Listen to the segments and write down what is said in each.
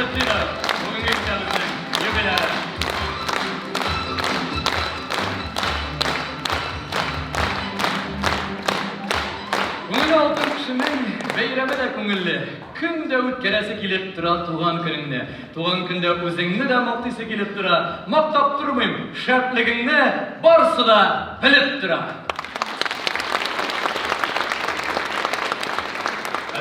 Таҗетдинов, бүгенге кичәбезнең юбиляры. Күңеле алтын кешенең бәйрәме дә күңелле. Көн дә үткәрәсе килеп тора туган көнеңне. Туган көндә үзеңне дә мактыйсы килеп тора. Мактап тормыйм, шәплегеңне барсы да белеп тора.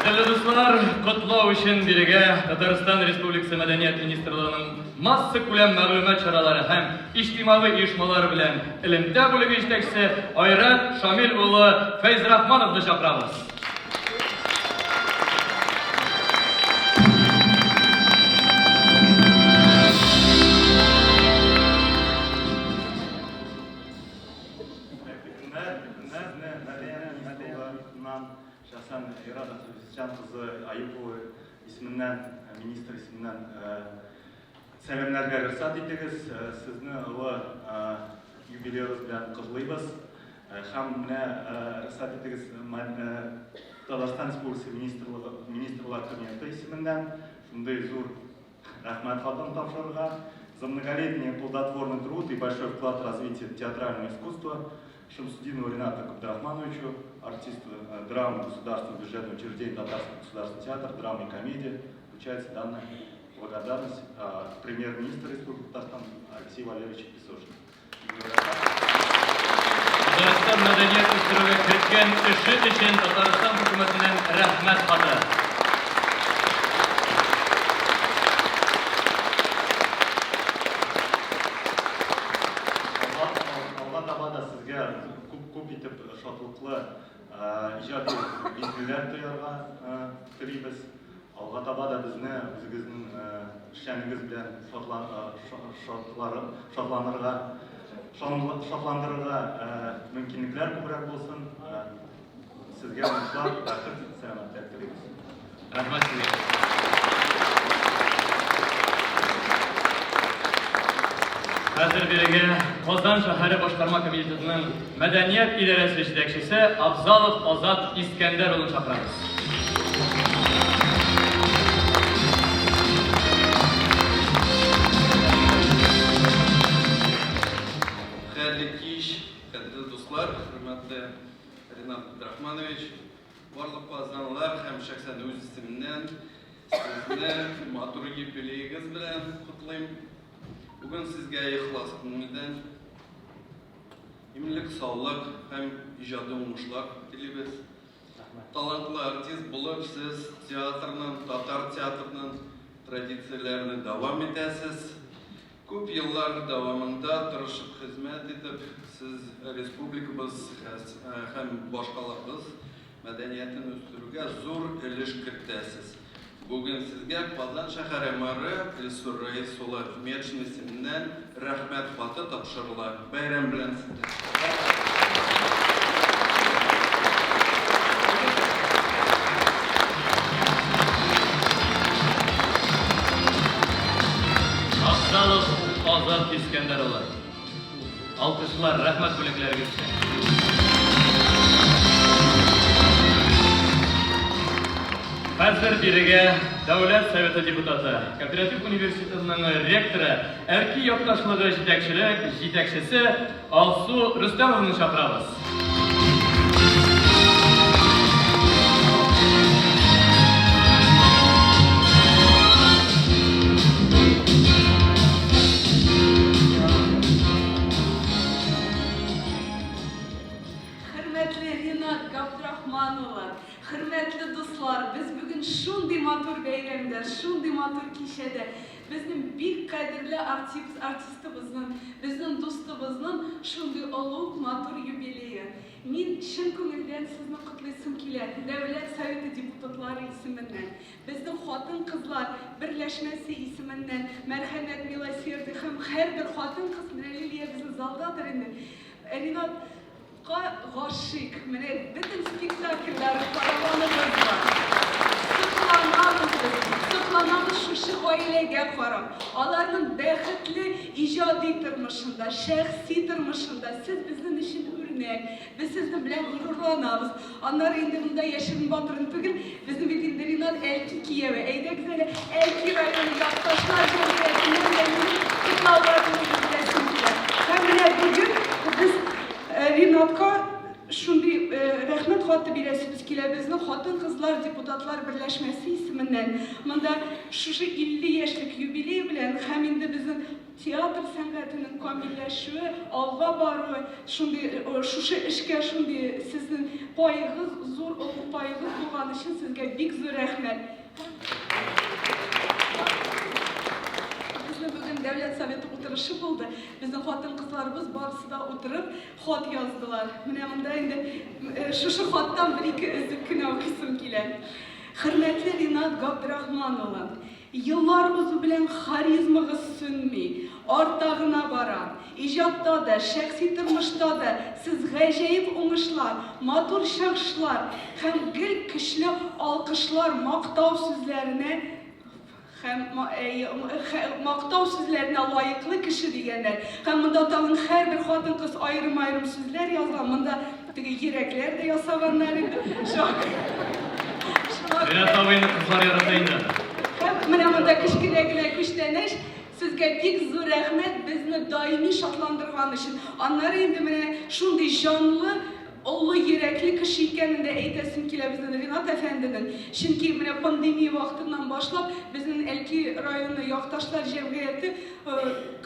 Кадерле дуслар, котлау өчен бирегә Татарстан Республикасы Мәдәният министрлыгының массакүләм мәгълүмат чаралары һәм иҗтимагый оешмалар белән элемтә бүлеге җитәкчесе Айрат Шамил улы Фәйзрахмановны чакырабыз. Шәхсән Ирада Хабибҗан кызы Аюпова исеменнән, министр исеменнән сәламләргә рөхсәт итегез. Сезне олы юбилеегыз белән котлыйбыз. Һәм менә рөхсәт итегез Татарстан Республикасы Министрлыгы, Министрлар Кабинеты исеменнән шундый зур рәхмәт хатын тапшырырга. За многолетний плодотворный труд и большой вклад в развитие театрального искусства Шамсутдинову Ринату Габдрахмановичу, артисту драмы Государственного бюджетного учреждения Татарский государственный театр драмы и комедии, вручается данная благодарность премьер-министра Республики Татарстан Алексею Валерьевичу Песошину. Татарстан мәдәният үстерүгә керткән эше өчен Татарстан хөкүмәтеннән рәхмәт хаты. Алга таба да сезгә күп-күп итеп шатлыклы иҗади мизгелләр тоярга телибез. Алга таба да безне үзегезнең эшчәнлегегез белән шатланырга, шатландырырга мөмкинлекләр күбрәк булсын. Сезгә уңышлар, бәхет, сәламәтлек телибез. Рәхмәт сезгә. Хәзер бирегә Казан шәһәре башкарма комитетының мәдәният идарәсе җитәкчесе Абзалов Азат Искәндәр улын чакырабыз. Хәерле кич, кадерле дуслар, хөрмәтле Ринат Абдрахманович. Барлык казанлылар һәм шәхсән үз исемемнән сезне матур юбилеегыз белән котлыйм. Бүген сезгә ихлас күңелдән иминлек, саулык һәм иҗади уңышлар телибез. Талантлы артист булып сез театрның, татар театрының традицияләрен дәвам итәсез. Күп еллар дәвамында тырышып хезмәт итеп, сез республикабыз һәм башкалабыз мәдәниятен үстерүгә зур өлеш кертәсез. Бүген сезгә Казан шәһәре мэры Илсур Рәис улы Метшин исеменнән Рәхмәт хаты тапшырыла. Бәйрәм белән сезне! Абзалов Азат Искәндәр улы. Алкышлар, рәхмәт бүләкләрегез өчен. Хәзер бирегә Дәүләт Советы депутаты, Кооператив университетының ректоры, Әлки якташлыгы җитәкчелек җитәкчесе Алсу Рөстәмовны чакырабыз. Хөрмәтле Ринат Габдрахман улы, хөрмәтле дуслар, без бүген шундый матур бәйрәмдә, шундый матур кичәдә. Безнең бик кадерле артист, артистыбызның, безнең дустыбызның шундый олуг, матур юбилее. Мин чын күңелдән сезне котлыйсым килә, Дәүләт Советы депутатлары исеменнән, безнең хатын-кызлар берләшмәсе исеменнән, Мәрхәмәт, Милосердие һәм һәрбер хатын-кыз, менә Лилия безнең залдадыр инде, Ринат, Ка гашыйк. Менә бөтен спектакльләре караганыбыз бар. Сокланабыз без, сокланабыз шушы гаиләгә карап. Аларның бәхетле иҗади тормышында, шәхси тормышында сез безнең өчен үрнәк. Без сезнең белән горурланабыз. Аннары инде монда яшерен батырын түгел, безнең бит инде Ринат Әлки кияве. Әйдәгез әле Әлки районы як. монда шушы 50 яшьлек юбилей белән һәм инде безнең театр сәнгатенең камилләшүе, алга баруы, шундый шушы эшкә шундый сезнең паегыз, зур олы паегыз булган өчен сезгә бик зур рәхмәт. Безнең бүген Дәүләт Советы утырышы булды. Безнең хатын-кызларыбыз барысы да утырып хат яздылар. Менә монда инде шушы хаттан бер-ике өзек кенә укыйсым килә. Хөрмәтле Ринат Габдрахман улы, еллар узу белән харизмагыз сүнми, арта гына бара. Иҗатта да, шәхси тормышта да сез гаҗәеп уңышлар, матур чыгышлар һәм гел көчле алкышлар, мактау сүзләренә һәм мактау сүзләренә лаеклы кеше дигәннәр. Һәм монда тагын һәрбер хатын-кыз аерым-аерым сүзләр язган. Монда теге йөрәкләр дә ясаганнар инде. Шуңа Ринат абыйны кызлар ярата инде. Һәм менә монда кечкенә генә күчтәнәч. Сезгә бик зур рәхмәт, безне даими шатландырган өчен. Аннары инде менә шундый җанлы, олы йөрәкле кеше икәнен дә әйтәсем килә безнең Ринат әфәнденең. Чөнки менә пандемия вакытыннан башлап безнең Әлки районы якташлар җәмгыяте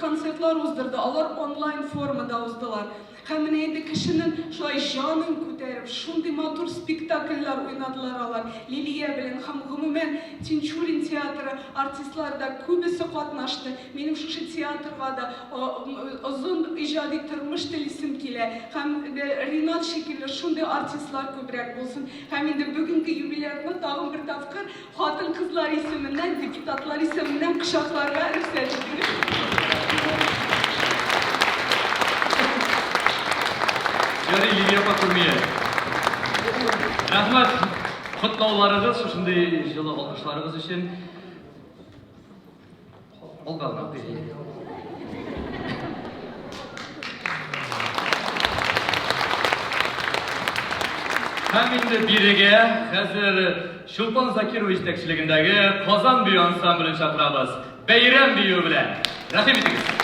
концертлар уздырды. Алар онлайн формада уздылар. Һәм менә инде кешенең шулай җанын күтәреп, шундый матур спектакльләр уйнадылар алар. Лилия белән һәм гомумән Тинчурин театры артистлары да күбесе катнашты. Минем шушы театрга да озын иҗади тормыш телисем килә. Һәм Ринат шикелле шундый артистлар күбрәк булсын. Һәм инде бүгенге юбилярны тагын бер тапкыр Хатын-кызлар исеменнән, депутатлар исеменнән кочакларга рөхсәт итегез. Ярый, Лилия апа күрми әле. Рәхмәт котлауларыгыз, шушындый җылы алкышларыгыз өчен. Алга гына. Һәм инде бирегә хәзер Чулпан Закирова җитәкчелегендәге Казан бию ансамблен чакырабыз. Бәйрәм биюе белән. Рәхим итегез.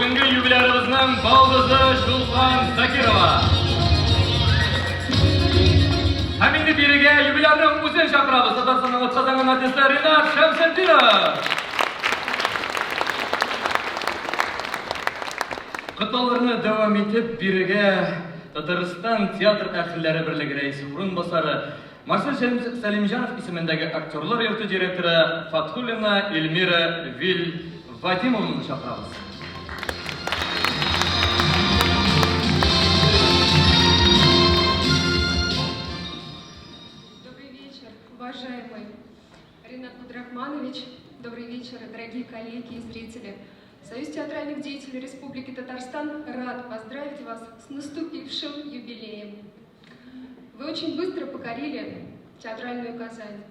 бүгенге юбилярыбызның балдызы Чулпан Закирова. Һәм инде бирегә юбилярның үзен чакырабыз. Татарстанның атказанган артисты Ринат Шәмсетдинов. Котлауларны дәвам итеп, бирегә Татарстан театр әһелләре берлеге рәисе урынбасары Марсель Сәлимҗанов исемендәге актерлар йорты директоры Фатхуллина Эльмира Вил Вадимовнаны чакырабыз. Добрый вечер, уважаемый Ринат Абдрахманович. Добрый вечер, дорогие коллеги и зрители. Союз театральных деятелей Республики Татарстан рад поздравить вас с наступившим юбилеем. Вы очень быстро покорили театральную Казань.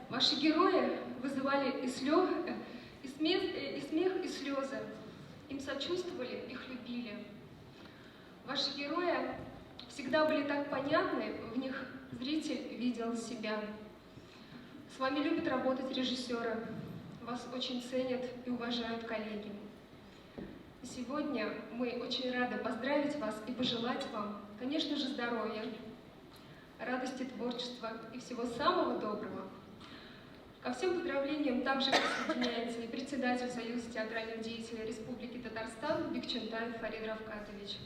Ваши герои вызывали и, слез, и, смех, и смех, и слезы. Им сочувствовали, их любили. Ваши герои всегда были так понятны, в них зритель видел себя. С вами любят работать режиссеры, вас очень ценят и уважают коллеги. Сегодня мы очень рады поздравить вас и пожелать вам, конечно же, здоровья, радости творчества и всего самого доброго. Ко всем поздравлениям также присоединяется и председатель Союза театральных деятелей Республики Татарстан Бикчентаев Фарид Равкатович.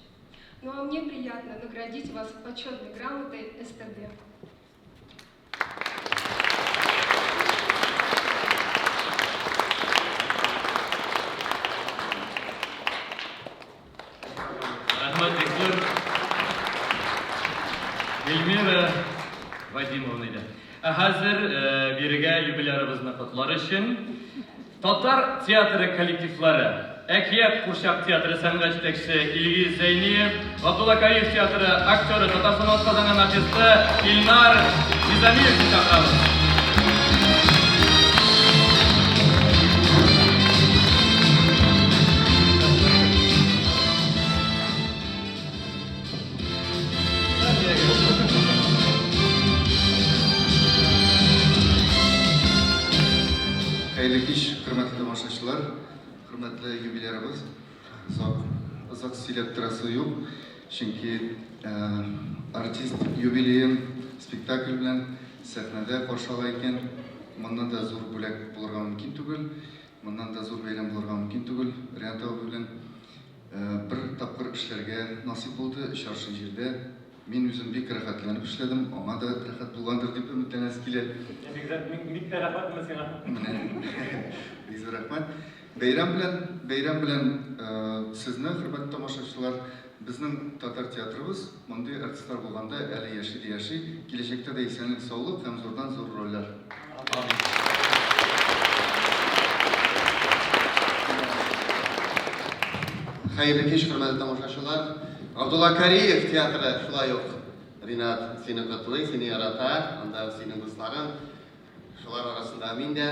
Ну а мне приятно наградить вас почетной грамотой СТД. Рәхмәт бик зур. Эльмира Вадимовна иде. Ә хәзер э, бирегә юбилярыбызны котлар өчен Татар театры коллективлары Әкият курчак театры сәнгать җитәкчесе Илгиз Зәйниев, Габдулла Кариев театры актеры, Татарстан атказанган артисты Илнар Низамиевны чакырабыз. Хәерле кич, хөрмәтле тамашачылар, хөрмәтле юбилярыбыз. Озак, озак сөйләп торасы юк, чөнки артист юбилеен спектакль белән сәхнәдә каршы ала икән, моннан да зур бүләк булырга мөмкин түгел, моннан да зур бәйрәм булырга мөмкин түгел. Ренат абый белән бер тапкыр эшләргә насыйп булды, өч аршын җирдә. Мин үзем бик рәхәтләнеп эшләдем, аңа да рәхәт булгандыр дип өметләнәсе килә. Бик, бик тә рәхмәт сиңа. Менә, бик зур рәхмәт. Бәйрәм белән, бәйрәм белән сезне, хөрмәтле тамашачылар. Безнең татар театрыбыз мондый артистлар булганда әле яши дә яши. Киләчәктә дә исәнлек, саулык һәм зурдан зур рольләр. Хәерле кич, хөрмәтле тамашачылар. Габдулла Кариев театры шулай ук Ринат сине котлый, сине ярата, анда синең дусларың. Шулар арасында мин дә.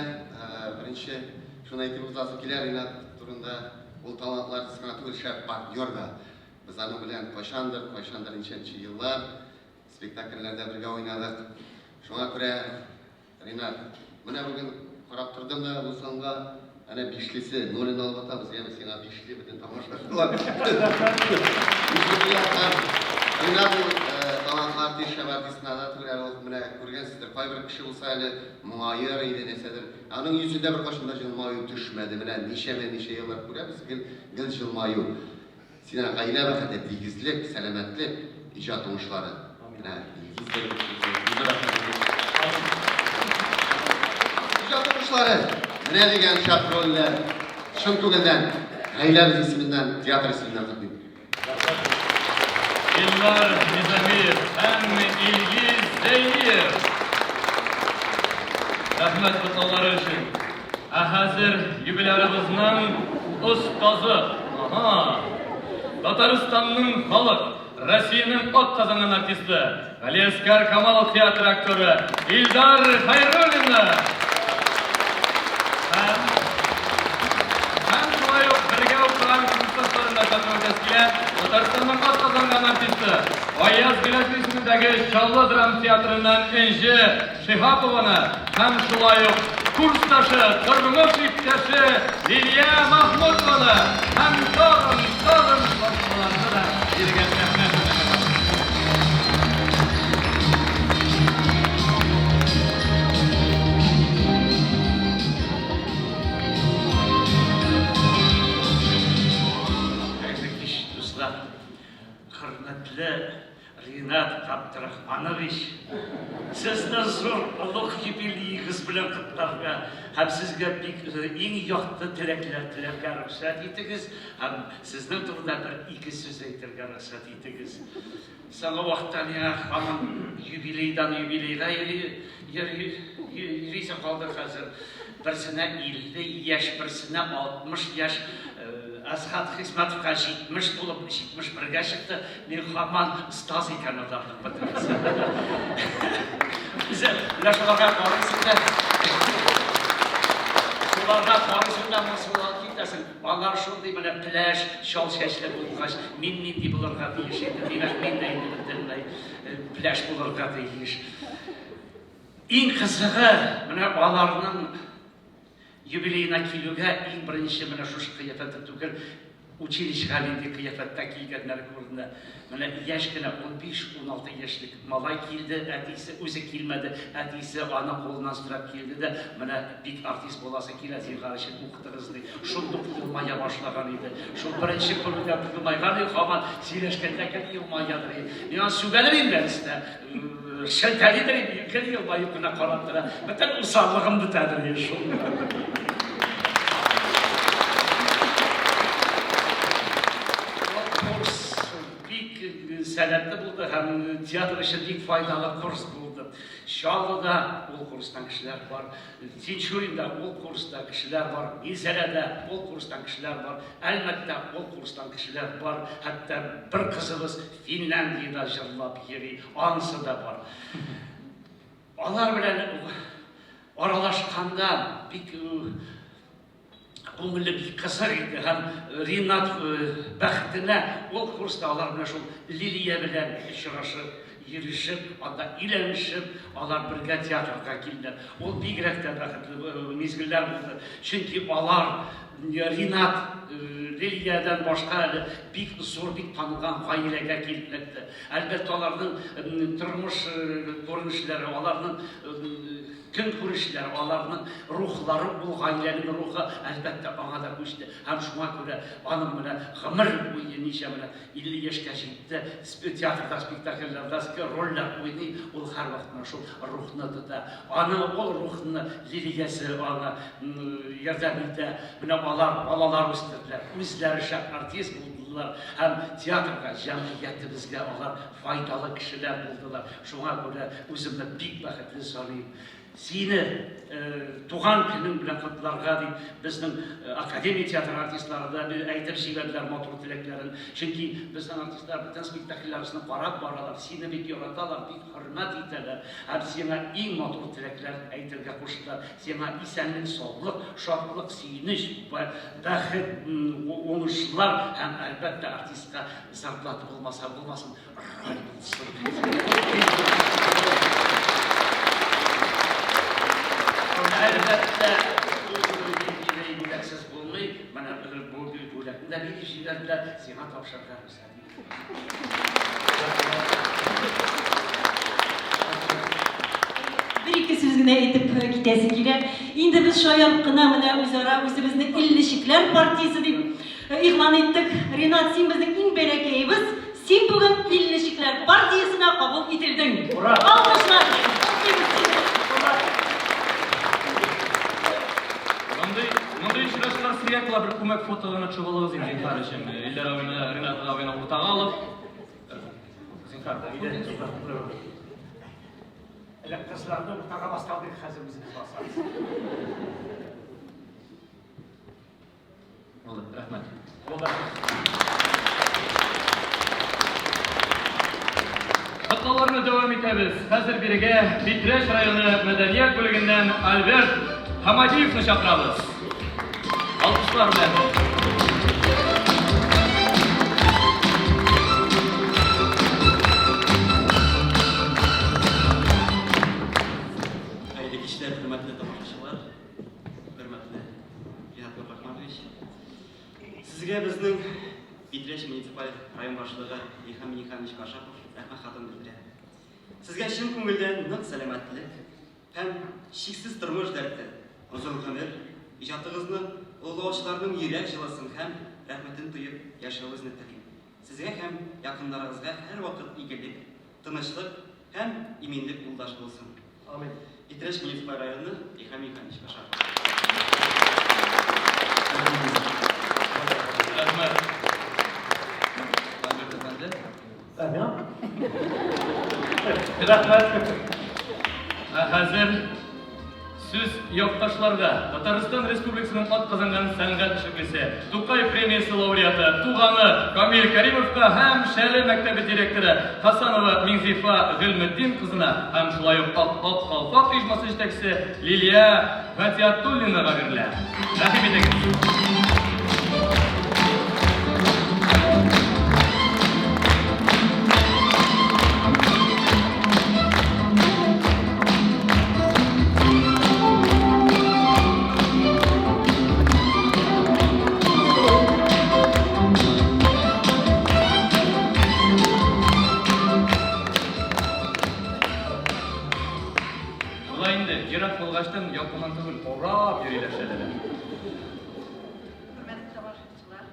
Беренче шуны әйтеп узасы килә, Ринат турында ул талантлы артист кына түгел, шәп партнер да. Без аның белән кайчандыр, кайчандыр ничәнче еллар спектакльләрдә бергә уйнадык. Шуңа күрә, Ринат, менә бүген карап тордым да бу санга, әнә бишлесе, нолен алып атабыз, яме сиңа бишле бөтен тамашачылар. Ринат ул талантлы артист, шәп артист кына да түгел, әле ул менә күргәнсездер, кайбер кеше булса әле моңаер иде, нәрсәдер. Аның йөзендә беркайчан да җылмаю төшмәде. Менә ничәмә-ничә еллар күрәбез, гел, гел җылмаю. Сиңа гаилә бәхете, тигезлек, сәламәтлек, иҗат уңышлары. Менә Илгиз дә Иҗат уңышлары! Менә дигән шәп рольләр. Чын күңелдән, гаиләбез исеменнән, театр исеменнән котлыйм. Илнар Низамиев һәм Илгиз Зәйниев. Рәхмәт котлаулары өчен. Ә хәзер юбилярыбызның остазы, ага, Татарстанның халык, Россиянең атказанган артисты, Галиәскар Камал театры актеры Илдар Хәйруллинны һәм һәм шулай ук бергә укыган курсташларын да чакырып үтәсе килә. Татарстанның атказанган артисты, Аяз Гыйләҗев исемендәге Чаллы драма театрыннан Энҗе Шиһапованы һәм шулай ук курсташы, тормыш иптәше Лилия Махмутованы һәм тагын, тагын башкаларны да бирегә сәхнә түренә чакырабыз. Хәерле кич, дуслар! Хөрмәтле Ринат Габдрахманович, сезне зур олуг юбилеегыз белән котларга һәм сезгә бик иң якты теләкләр теләргә рөхсәт итегез һәм сезнең турында бер-ике сүз әйтергә рөхсәт итегез. Соңгы вакытта миңа һаман юбилейдан юбилейга йөрисе калды хәзер. Берсенә 50 яшь, берсенә 60 яшь. Әсхәт Хисмәтовка 70 тулып, 71гә чыкты. Мин һаман остаз икән аларның бөтенесе. Үзе, менә шуларга карыйсың да, шуларга карыйсың да, моңсуланып китәсең. Алар шундый менә пеләш, чал чәчле булгач, мин нинди булырга тиеш инде? Димәк, мин дә инде бөтенләй пеләш булырга тиеш. Иң кызыгы, менә аларның юбилеена килүгә иң беренче менә шушы кыяфәттә түгел, училищега нинди кыяфәттә килгәннәре күренә. Менә яшь кенә, 15-16 яшьлек малай килде, әтисе үзе килмәде, әтисе аны кулыннан сорап килде дә, менә бик артист буласы килә, зинһар өчен укытыгыз ди. Шундук елмая башлаган иде. Шул беренче күрүдә елмайган иде, һаман сөйләшкәндә гел елмаядыр иде. Мин аны сүгәдер инде әнисенә. Шелтәлидер инде, гел елмаеп кына карап тора. Бөтен усаллыгым бетәдер инде шул. Курс бик сәләтле булды һәм театр өчен бик файдалы курс булды. Чаллыда ул курстан кешеләр бар, Тинчуринда ул курста кешеләр бар, Минзәләдә ул курстан кешеләр бар, Әлмәттә ул курстан кешеләр бар, хәтта бер кызыбыз Финляндиядә җырлап йөри, анысы да бар. Алар белән аралашканда бик күңелле, бик кызык иде. Һәм Ринат бәхетенә ул курста алар менә шул Лилия белән очрашып, йөрешеп, анда өйләнешеп, алар бергә театрга килделәр. Ул бигрәк тә бәхетле мизгелләр булды. Чөнки алар Ринат Лилиядән башка әле бик зур, бик танылган гаиләгә килеп эләкте. Әлбәттә, аларның тормыш күренешләре, аларның көнкүрешләре, аларның рухлары, ул гаиләнең рухы, әлбәттә, аңа да күчте. Һәм шуңа күрә аның менә гомер буе ничә менә 50 яшькә җитте, театрда, спектакльләрдә рольләр уйный, ул һәрвакыт менә шул рухны тота. Аны, ул рухны Лилиясе аңа ярдәм итә. Менә алар балалар үстерделәр, үзләре шәп артист булдылар һәм театрга, җәмгыятебезгә алар файдалы кешеләр булдылар. Шуңа күрә үземне бик бәхетле саныйм. Сине туган көнең белән котларга дип безнең академия театры артистлары да әйтеп җибәрделәр матур теләкләрен. Чөнки безнең артистлар бөтен спектакльләребезне карап баралар, сине бик яраталар, бик хөрмәт итәләр һәм сиңа иң матур теләкләр әйтергә куштылар. Сиңа исәнлек, саулык, шатлык, сөенеч, бәхет, уңышлар һәм, әлбәттә, артистка зарплата булмаса булмасын, роль булсын. Әлбәттә, юбилей бүләксез булмый. Менә бу бүләкне дә биреп җибәрделәр, сиңа тапшырырга рөхсәт ит. Бер-ике сүз генә әйтеп китәсе килә. Инде без шаярып кына менә үзара үзебезне иллечекләр партиясе дип игълан иттек. Ринат, син безнең иң бәләкәебез. Син бүген иллечекләр партиясенә кабул ителдең. Ура! Алкышлар белән котлыйбыз сине! Ура! Мондый, мондый очрашулар сирәк була, бер күмәк фото гына төшеп алыгыз инде, зинһар өчен. Илдар абыйны, Ринат абыйны уртага алып. Зинһар, Әле кызларны уртага бастырдык, хәзер үзебез басабыз. Булды, рәхмәт. Булды. Котлауларны дәвам итәбез. Хәзер бирегә Питрәч районы мәдәният бүлегеннән Альберт Хамадиевны чакырабыз. Алкышлар белән. Хәерле кичләр, хөрмәтле тамашачылар. Абдрахманович! Сезгә безнең Питрәч муниципаль район башлыгы Илһам Миннеханович Кашапов рәхмәт хатын белдерә. Сезгә чын күңелдән нык сәламәтлек һәм чиксез тормыш дәрте, озын гомер, иҗатыгызны олылаучыларның йөрәк җылысын һәм рәхмәтен тоеп яшәвегезне телим. Сезгә һәм якыннарыгызга һәрвакыт игелек, тынычлык һәм иминлек юлдаш булсын. Амин. Питрәч муниципаль районы, Илһам Илһамович Кашапов. Рәхмәт. Альберт әфәнде. Ә, миңа? Рәхмәт. Ә хәзер Сүз якташларга, Татарстан Республикасының атказанган сәнгать эшлеклесе, Тукай премиясе лауреаты, туганы Камил Кәримовка һәм Шәле мәктәбе директоры Хасанова Миңзифа Гыйльметдин кызына һәм шулай ук Ак Ак калфак оешмасы җитәкчесе Лилия Гатиятуллинага бирелә. Рәхим итегез! Шулай инде, ерак булгачтын, якыннан түгел, урап йөриләр шәлеләр. Хөрмәтле тамашачылар,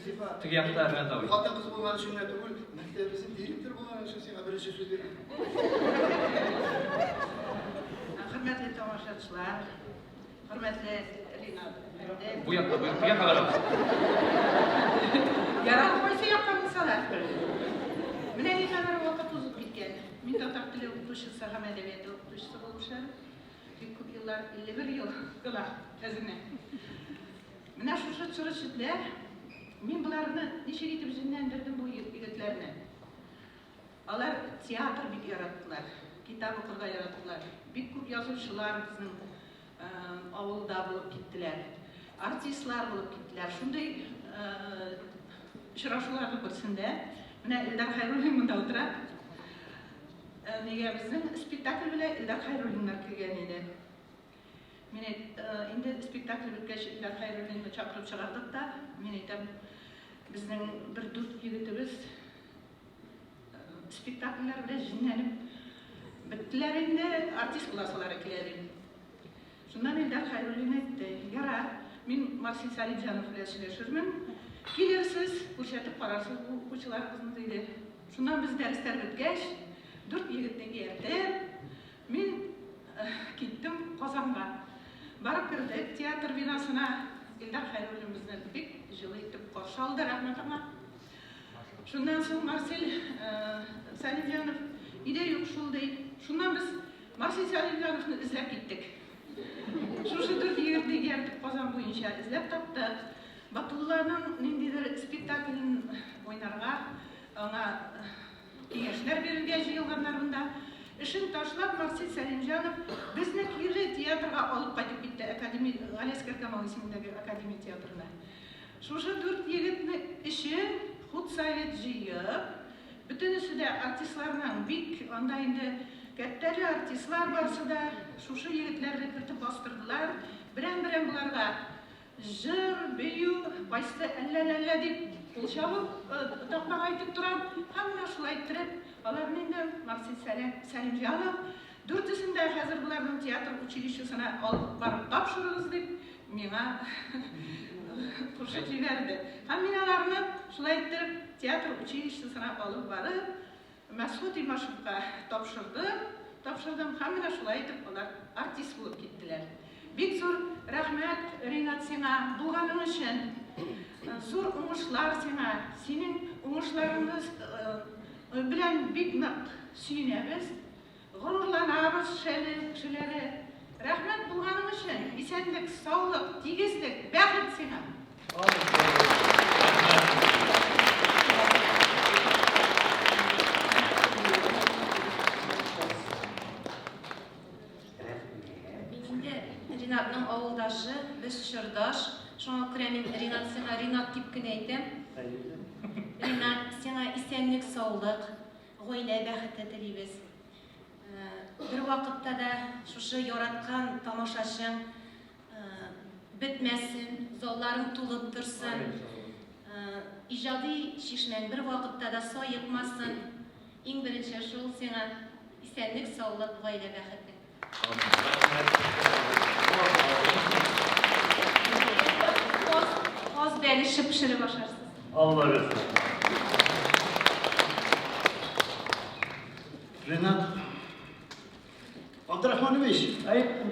Зифа, Теге якта Ринат абый. Хатын-кыз булган өчен генә түгел, мәктәбебезнең директоры булган өчен сиңа беренче сүз бирәм. Хөрмәтле тамашачылар, хөрмәтле Ринат әфәнде. Бу якта, бу якта, якка карагыз. Ярар, кайсы якка булса да. Менә никадәр вакыт узып киткән. Мин татар теле укытучысы һәм әдәбияты укытучысы булып эшләдем. Бик күп еллар, 51 ел гына әзенә. Менә шушы чор эчендә мин боларны ничек итеп җенләндердем бу егетләрне. Алар театр бик яраттылар, китап укырга яраттылар. Бик күп язучылар безнең авылда булып киттеләр. Артистлар булып киттеләр. Шундый очрашуларның берсендә менә Илдар Хәйруллин монда утыра. Нигә безнең спектакль белән Илдар Хәйруллиннар килгән иде. Мин әйт, инде спектакль беткәч, Илдар Хәйруллинны чакырып чыгардык та, мин әйтәм, безнең бер дүрт егетебез спектакльләр белән җенләнеп беттеләр инде, артист буласылары килә дим. Шуннан Илдар Хәйруллин әйтте, ярар, мин Марсель Сәлимҗанов белән сөйләшермен, килерсез, күрсәтеп карарсыз бу укучыларыгызны, диде. Шуннан без дәресләр беткәч, дүрт егетне ияртеп, Мин киттем Казанга. Барып кердек театр бинасына. Илдар Хәйруллин безне бик җылы итеп каршы алды, рәхмәт аңа. Шуннан соң Марсель Сәлимҗанов өйдә юк шул ди. Шуннан без Марсель Сәлимҗановны эзләп киттек. Шушы дүрт егетне ияртеп Казан буенча эзләп таптык. Батулланың ниндидер спектаклен уйнарга аңа Киңәшләр бирергә җыелганнар монда. Эшен ташлап, Марсель Сәлимҗанов безне кире театрга алып кайтып китте, академия, Галиәсгар Камал исемендәге академия театрына. Шушы дүрт егетне өчен худсовет җыеп, бөтенесе дә артистларның бик, анда инде кәттәле артистлар барысы да, шушы егетләрне кертеп бастырдылар. Берәм-берәм боларга Җыр, бию, кайсы әллә-ләллә дип кул чабып, такмак әйтеп тора. Һәм менә шулай иттереп, аларны инде Марсель Сәлимҗанов, дүртесен дә хәзер боларның театр училищесына алып барып тапшырыгыз дип, миңа кушып җибәрде. Һәм мин аларны шулай иттереп театр училищесына алып барып, Мәсгуть Имашевка тапшырдым, тапшырдым һәм менә шулай итеп алар артист булып киттеләр. Бик зур рәхмәт, Ринат, сиңа булганың өчен. Зур уңышлар сиңа. Синең уңышларыңны белән бик нык сөенәбез, горурланабыз, Шәле кешеләре. Рәхмәт булганың өчен. Исәнлек, саулык, тигезлек, бәхет сиңа. Мин инде Ринатның авылдашы, без чордаш. Шуңа күрә мин Ринат сиңа Ринат дип кенә әйтәм. Ринат, сиңа исәнлек, саулык, гаилә бәхете телибез. Бервакытта да шушы яраткан тамашачың. бетмәсен, залларың тулып торсын. Иҗади чишмәң бервакытта да саекмасын. Иң беренче шул сиңа исәнлек, саулык, гаилә бәхете. Каз бәлеше пешереп ашарсыз. Алла бирсен. Ренат Абдрахманович,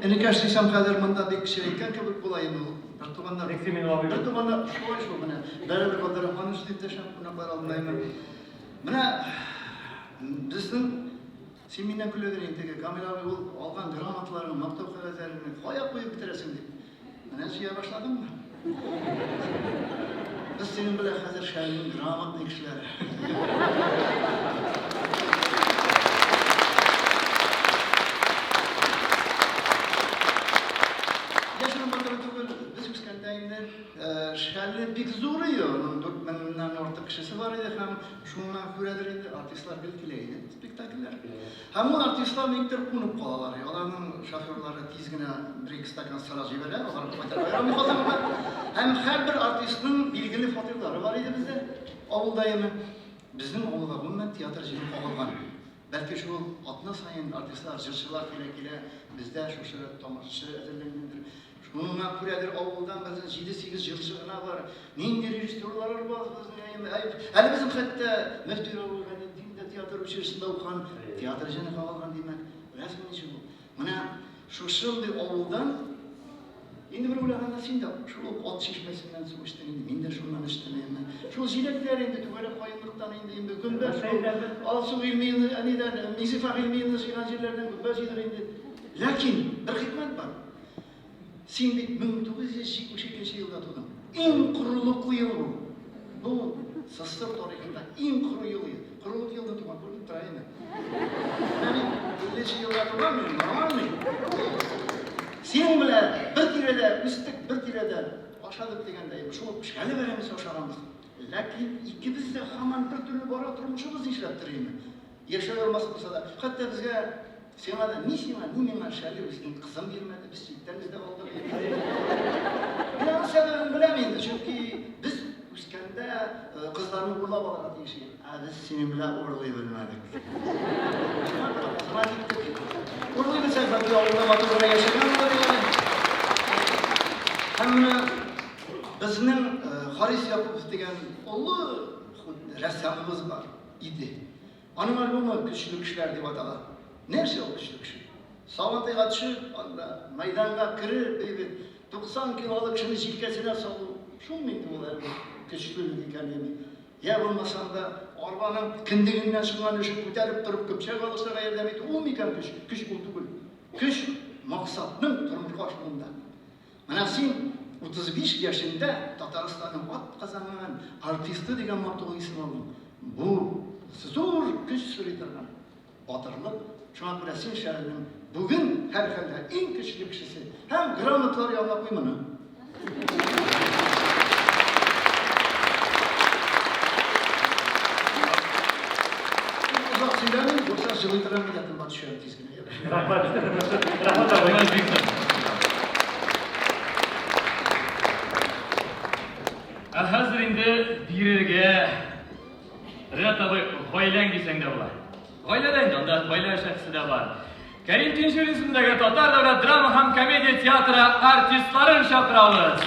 энекәш дисәм хәзер монда бик кечерәйткән кебек була инде ул. Бер туганнар. Бер туганнар шулай шул менә. Бәрабер Абдрахманович дип дәшәм кунаклар алдында инде. Менә безнең син миннән көләдер инде теге Камил абый ул алган грамоталарны, мактау кәгазьләрен кая куеп бетерәсең дип. Менә җыя башладыңмы? Без синең белән хәзер шәһәрнең грамотный кешеләре. Яшерен батыры түгел, без үскәндә инде Шәле бик зур иде, аның 4000 ннән артык кешесе бар иде һәм шуңа күрәдер инде артистлар гел килә иде спектакльләр. Һәм ул артистлар никтер кунып калалар. Аларның шоферлары тиз генә бер-ике стакан сыра җибәрә, алар кайтырга ярамый Казанга. Һәм һәрбер артистның билгеле фатирлары бар иде бездә, авылда яме. Безнең авылга гомумән театр җыеп кагылган. Бәлки шул атна саен артистлар, җырчылар килә-килә, бездә шушы тамашачы әзерләнгәндер. Шуңа күрәдер авылдан безнең җиде-сигез җырчы гына бар. Нинди режиссерлар бар безнең. Әле безнең хәтта Мөфти Равил Гайнетдин дә театр училищесында укыган, театр җене кагылган, димәк. Беләсеңме ничек ул? Менә шушындый авылдан инде бер уйлаганда син дә шул ук ат чишмәсеннән су эчтең инде, мин дә шуннан эчтем инде. Шул җиләкләр инде түгәрәк каенлыктан инде инде гөмбә шул Алсу Гыйльмиевна әнидән, Мизифа Гыйльмиевна җыйган җирләрдән гөмбә җыйдык инде. Ләкин бер хикмәт бар. Син бит 1972 елда тудың. Иң корылыклы ел бу. Бу СССР тарихында иң коры ел иде. Корылык елда туган күренеп тора инде. Менә мин 50 елда туган мин, нормальный. Синең белән бер тирәдә үстек, бер тирәдә ашадык дигәндәй, шул пешкәле бәрәңгесе ашаганбыз. Ләкин икебез дә һаман бер төрле бара тормышыбыз нишләптер инде. Яшәү алмасы булса да, хәтта безгә сиңа да ни сиңа, ни миңа Шәле үзенең кызын бирмәде, без читтән эзләп алдык. Мин аның сәбәбен беләм инде, чөнки без үскәндә кызларны урлап алырга тиеш идек. Ә без синең белән урлый белмәдек. Шуңа күрә кызга киттек. Урлый белсәк, бәлки авылда матур гына яшәгән булыр идек. Һәм менә безнең Харис Якупов дигән олы рәссамыбыз бар иде. Аның альбомы Көчле кешеләр дип атала. Нәрсә ул көчле кеше? Сабантуйга төшеп, анда мәйданга кереп, ди бит, 90 килолы кешене җилкәсенә салу, шулмы инде ул әле көчлелек икән дими. Йә булмасам да, арбаның кендегеннән чыккан өлешен күтәреп торып, көпчәк алыштырырга ярдәм итү, ул микән көч? Көч ул түгел. Көч максатның тормышка ашуында. Менә син 35 яшендә Татарстанның атказанган артисты дигән мактаулы исем алдың. Бу зур көч сорый торган батырлык. Шуңа күрә син шәһәрнең бүген һәрхәлдә иң көчле кешесе. Һәм грамоталар янына куй моны. Озак сөйләмим, юкса җылый торган милләтем бар төшәм тиз генә. Рәхмәт. Рәхмәт, абый. Ә хәзер инде бирергә Ренат абый гаиләң дисәң дә була. Гаиләдә инде анда гаилә шәхесе дә бар. Кәрим Тинчурин исемендәге Татар дәүләт драма һәм комедия театры артистларын чакырабыз.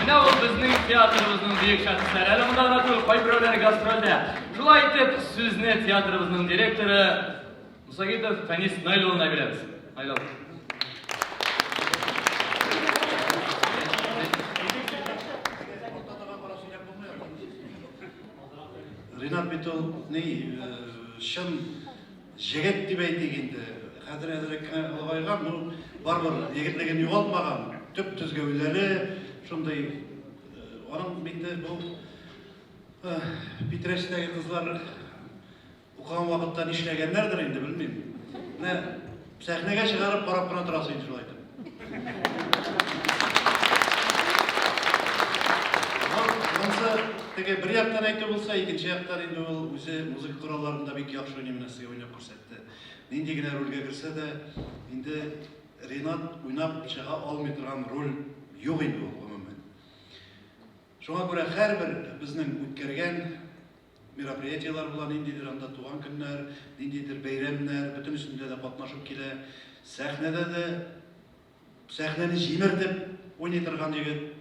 Менә ул безнең театрыбызның бөек шәхесләре. Әле монда гына түгел, кайберәүләре гастрольдә. Шулай итеп, сүзне театрыбызның директоры Мусагитов Фәнис Наил улына бирәбез. Наил абый. Ринат бит ул ни, чын җегет дип әйтик инде. Хәзер әзрәк кенә олыгайган, ну, барыбер егетлеген югалтмаган. Төп-төз гәүдәле, шундый. Аның инде бу Питрәчтәге кызлар укыган вакытта нишләгәннәрдер инде, белмим. Менә сәхнәгә чыгарып карап кына торасы инде шулай итеп. Монысы теге бер яктан әйтү булса, икенче яктан инде ул үзе музыка коралларында бик яхшы уйный, менә сезгә уйнап күрсәтте. Нинди генә рольгә керсә дә, инде Ринат уйнап чыга алмый торган роль юк инде ул гомумән. Шуңа күрә һәрбер безнең үткәргән мероприятиеләр була, ниндидер анда туган көннәр, ниндидер бәйрәмнәр, бөтенесендә дә катнашып килә. Сәхнәдә дә сәхнәне җимертеп уйный торган егет.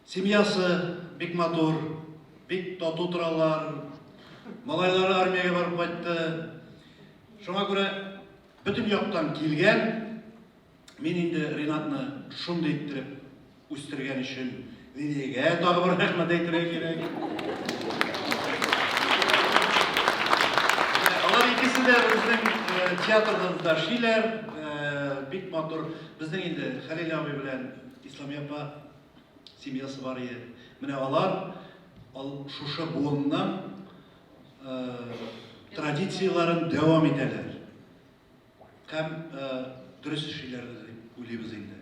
Семьясы бик матур, бик тату торалар. Малайлары армиягә барып кайтты. Шуңа күрә бөтен яктан килгән. Мин инде Ринатны шундый иттереп үстергән өчен Лилиягә тагы бер рәхмәт әйтергә кирәк. Алар икесе дә безнең театрда да эшлиләр. Бик матур. Безнең инде Хәлил абый белән Исламия апа семьясы бар иде. Менә алар шушы буынның традицияләрен дәвам итәләр. Һәм дөрес эшлиләрдер дип уйлыйбыз инде.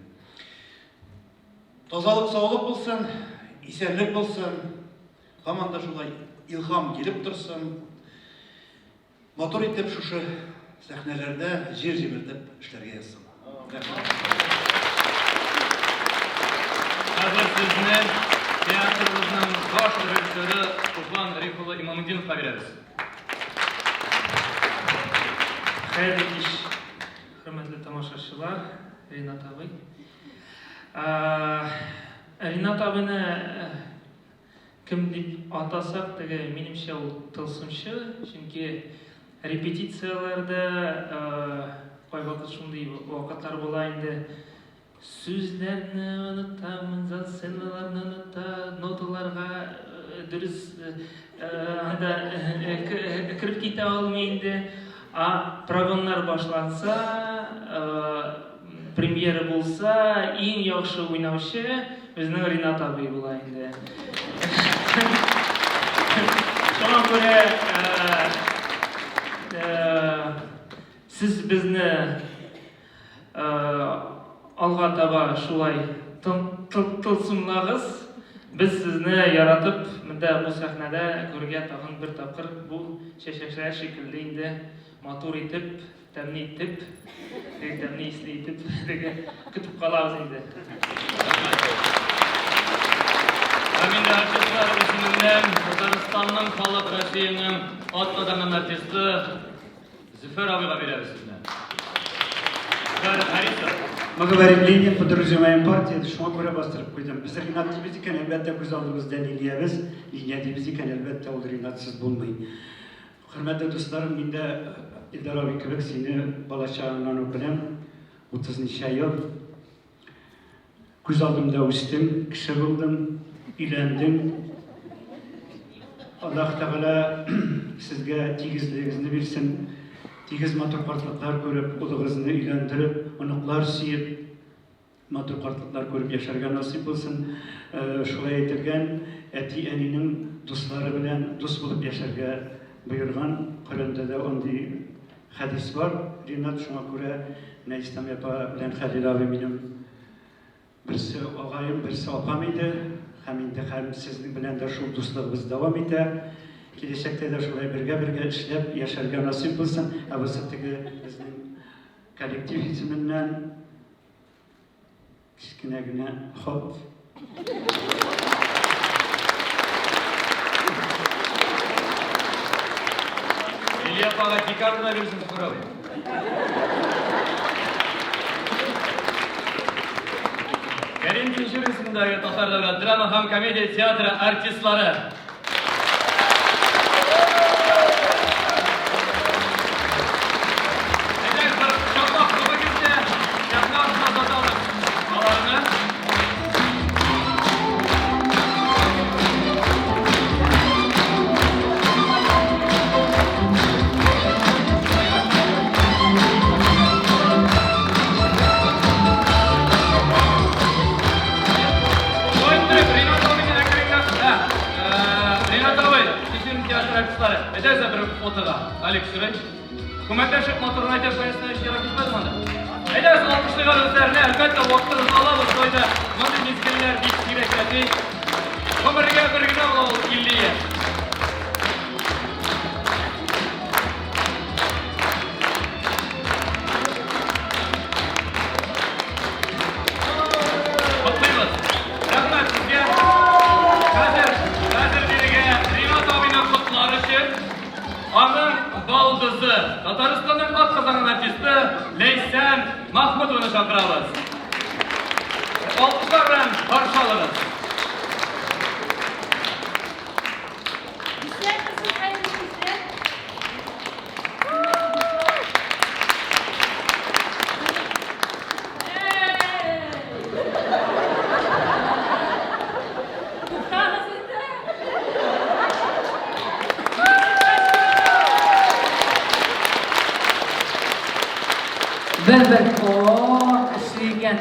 Тазалык, саулык булсын, исәнлек булсын. Һаман да шулай илһам килеп торсын. Матур итеп шушы сәхнәләрдә җир җимертеп эшләргә язсын. Рәхмәт. Хәзер сезне театрыбызның баш режиссеры Туфан Риф улы Имамутдиновка бирәбез. Хәерле кич, хөрмәтле тамашачылар, Ринат абый. Ринат абыйны кем дип атасак, теге, минемчә, ул тылсымчы, чөнки репетицияләрдә кайвакыт шундый вакытлар була инде, Сүзләрне оныта, мизансценаларны оныта, ноталарга дөрес анда кереп китә алмый инде. А прогоннар башланса, премьера булса, иң яхшы уйнаучы безнең Ринат абый була инде. Шуңа күрә сез безне Алга таба шулай тылсымлагыз. Без сезне яратып, монда бу сәхнәдә күрергә тагын бер тапкыр бу чәчәкләр шикелле инде матур итеп, тәмле итеп, теге тәмле исле итеп теге көтеп калабыз инде. Һәм инде артистлар исеменнән Татарстанның халык Россиянең атказанган артисты Зөфәр абыйга бирәбез сүзне. Зөфәр Харисов. Мы говорим Ленин, подразумеваем партия, шуңа күрә бастырып куйдым. Без Ринат дибез икән, әлбәттә, күз алдыбызда Лилиябез, Лилия дибез икән, әлбәттә, ул Ринатсыз булмый. Хөрмәтле дусларым, мин дә Илдар абый кебек сине балачагыңнан ук беләм, 30 ничә ел. Күз алдымда үстең, кеше булдың, өйләндең. Аллаһ Тәгалә сезгә тигезлегегезне бирсен. Тигез матур картлыклар күреп, улыгызны өйләндереп, оныклар сөеп, матур картлыклар күреп яшәргә насыйп булсын. Шулай әйтелгән, әти-әнинең дуслары белән дус булып яшәргә боерган. Коръәндә дә андый Хәдис бар, Ринат, шуңа күрә менә Исламия апа белән Хәлил абый минем берсе агаем, берсе апам иде. Һәм инде һәм сезнең белән дә шул дуслыгыбыз дәвам итә. Киләчәктә дә шулай бергә-бергә эшләп яшәргә насыйп булсын. Ә бусы теге безнең коллектив исеменнән Кечкенә генә хат. Лилия апага декабрьдә бирсен сорау. Кәрим Тинчурин исемендәге Татар дәүләт драма һәм комедия театры артистлары. Әйдәгез бер фотога. Алик, сорый. Күмәкләшеп матурын әйтеп, конечно, эш ерак китмәде монда. Әйдәгез, алкышлыйк әле үзләренә. Әлбәттә, вакытыгызны алабыз, шулай да мондый мизгелләр бик сирәк рәти. Гомергә бер генә була ул 50 яшь. Котлыйбыз. Рәхмәт сезгә. Хәзер, хәзер бирегә Ринат абыйны котлар өчен аның балдызы, Татарстанның атказанган артисты Ләйсән Махмутованы чакырабыз. Алкышлар белән каршы алыгыз. Исәнмесез, хәерле кичләр. Туктагыз инде. Бер-бер о, эшли икән.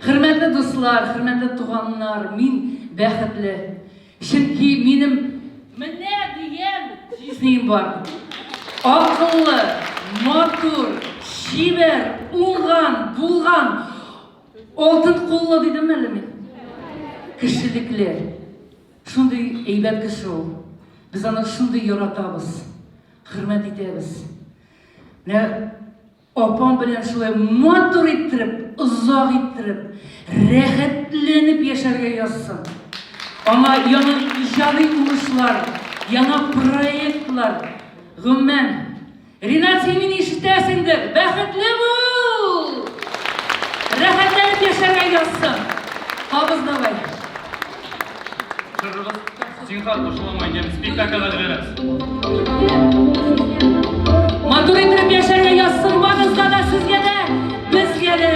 Хөрмәтле дуслар, хөрмәтле туганнар, мин бәхетле. Чөнки минем менә дигән җизнием бар. Акыллы, матур, чибәр, уңган, булган, алтын куллы дидемме әллә мин? Кешелекле. Шундый әйбәт кеше ул. Без аны шундый яратабыз, хөрмәт итәбез. Менә Апам белән шулай матур иттереп, озак иттереп, рәхәтләнеп яшәргә язсын. Аңа яңа иҗади уңышлар, яңа проектлар. Гомумән, Ринат, син мине ишетәсеңдер, бәхетле бул! Рәхәтләнеп яшәргә язсын. Кабыз давай. Чырыгыз, зинһар кушылам әйтәм, спектакльгә җибәрәбез. Матур итеп яшәргә язсын барыгызга да, сезгә дә, безгә дә.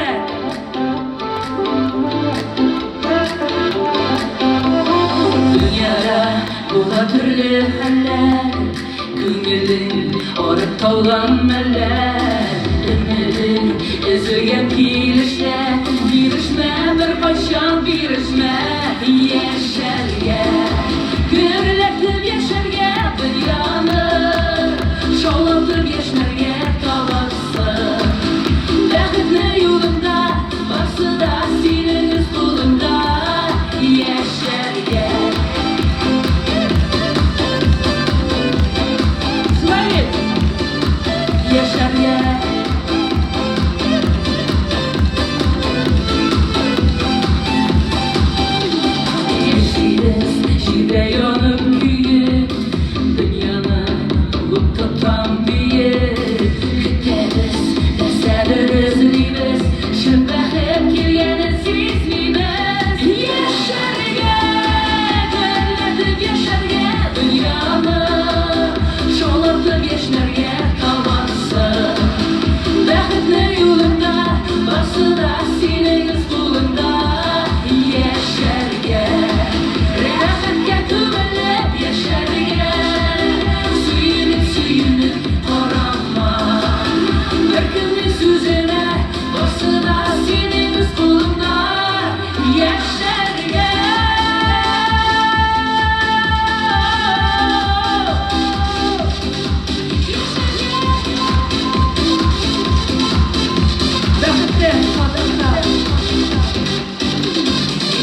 Дөньяда була төрле хәлләр, күңелең арып талган мәлләр, өмедең өзелгән килештә, бирешмә беркайчан бирешмә, яшәргә, гөрләтеп яшәргә дөньяны, шаулатып яшьләргә табарсың. Бәхетне юлыңда, барсы да синең үз кулыңда, яшәргә. Шулай бит? Яшәргә. Яшибез җирдә янып көеп, дөньяны куып тотам диеп. Көтәбез, нәрсәдер эзлибез, чын бәхет килгәнен сизмибез. Яшәргә, гөрләтеп яшәргә дөньяны, шаулатып яшьләргә табарсың. Бәхетне юлыңда, барсы да синең үз кулыңда. Яшәргә, рәхәткә күмелеп яшәргә, сөенеп, сөенеп карама. Беркемнең сүзенә, барсы да синең үз кулыңда. Яшәргә. Бәхетле, шатлыкта.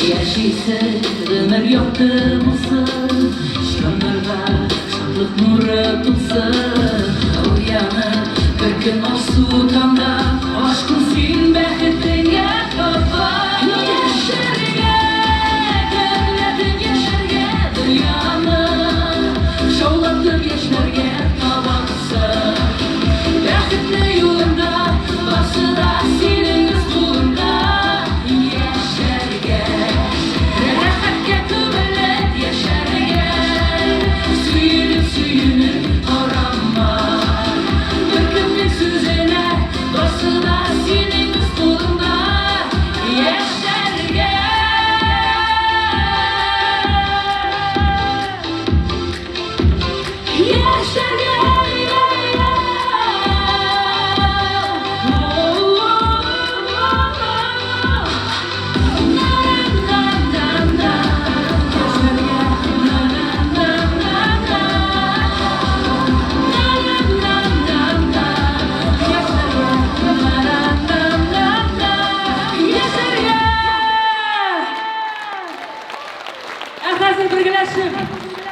Яшисе гомер якты булсын, җаннарга шатлык нуры тулсын. Уянып бер көн алсу таңда, ашкын син бәхетеңә таба. Яшәргә, гөрләтеп яшәргә дөньяны, шаулатып яшьләргә табарсың. Бәхетле юлыңда, барсы да синең үз кулыңда. Яшәргә, рәхәткә күмелеп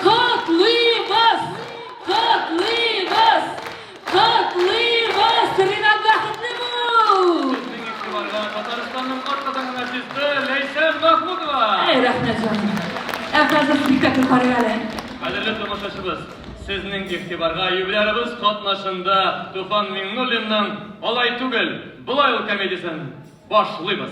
Котлыйбыз! Котлыйбыз! Котлыйбыз! Ринат бәхетле бул! Сезнең игътибарга Татарстанның атказанган артисты Ләйсән Мәхмүтова! Әй, рәхмәт, җаным. Ә хәзер спектакль карыйк әле. Кадерле тамашачыбыз, сезнең игътибарга юбилярыбыз катнашында Туфан Миңнуллинның Алай түгел, болай ул комедиясен башлыйбыз.